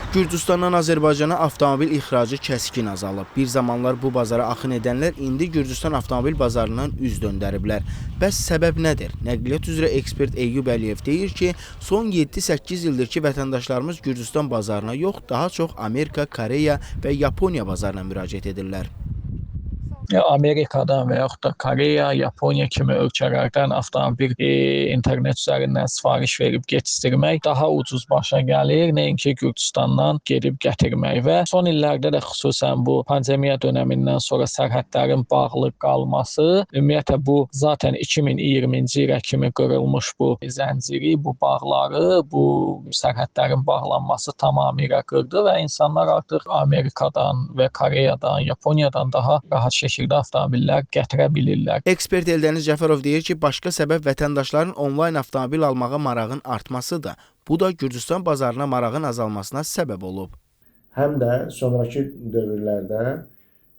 Gürcüstandan Azərbaycana avtomobil ixracı kəskin azalıb. Bir zamanlar bu bazara axın edənlər indi Gürcüstan avtomobil bazarından üz döndəriblər. Bəs səbəb nədir? Nəqliyyat üzrə ekspert Eyyub Əliyev deyir ki, son 7-8 ildir ki, vətəndaşlarımız Gürcüstan bazarına yox, daha çox Amerika, Koreya və Yaponiya bazarına müraciət edirlər. Amerikadan və yaxud da Koreya, Yaponiya kimi ölkələrdən avtomobil internet üzərindən sifariş verib getişdirmək daha ucuz başa gəlir, nəinki Gürcüstandan gedib gətirmək və son illərdə də xüsusən bu pandemiya dönəmindən sonra sərhədlərin bağlı qalması, ümumiyyətlə bu zaten 2020-ci ilə kimi qırılmış bu zənciri, bu bağları, bu sərhədlərin bağlanması tamamilə qırdı və insanlar artıq Amerikadan və Koreyadan, Yaponiyadan daha rahat şəkildə avtomobillər gətirə bilirlər. Ekspert Eldəniz Cəfərov deyir ki, başqa səbəb vətəndaşların onlayn avtomobil almağa marağın artmasıdır. Bu da Gürcüstan bazarına marağın azalmasına səbəb olub. Həm də sonrakı dövrlərdə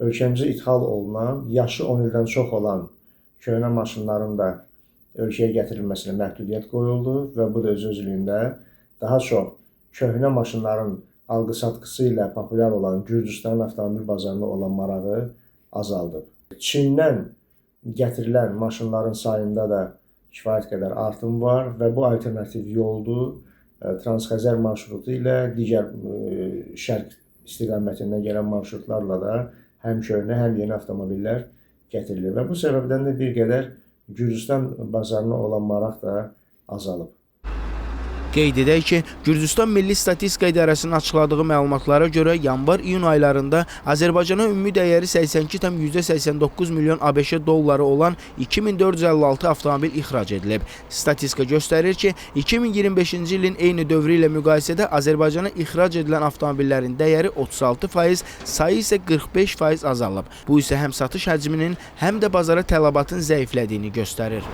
ölkəmizə ithal olunan, yaşı 10 ildən çox olan köhnə maşınların da ölkəyə gətirilməsinə məhdudiyyət qoyuldu və bu da öz-özlüyündə daha çox köhnə maşınların alqı-satqısı ilə populyar olan Gürcüstanın avtomobil bazarına olan marağı azaldıb. Çindən gətirilən maşınların sayında da kifayət qədər artım var və bu alternativ yoldur. Transxəzər marşrutu ilə digər şərq istiqamətindən gələn marşrutlarla da həm köhnə, həm yeni avtomobillər gətirilir və bu səbəbdən də bir qədər Gürcüstan bazarına olan maraq da azalıb. Qeyd edək ki, Gürcüstan Milli Statistika İdarəsinin açıqladığı məlumatlara görə yanvar-iyun aylarında Azərbaycana ümumi dəyəri 82,89 milyon ABŞ dolları olan 2456 avtomobil ixrac edilib. Statistika göstərir ki, 2025-ci ilin eyni dövrü ilə müqayisədə Azərbaycana ixrac edilən avtomobillərin dəyəri 36%, sayı isə 45% azalıb. Bu isə həm satış həcminin, həm də bazara tələbatın zəiflədiyini göstərir.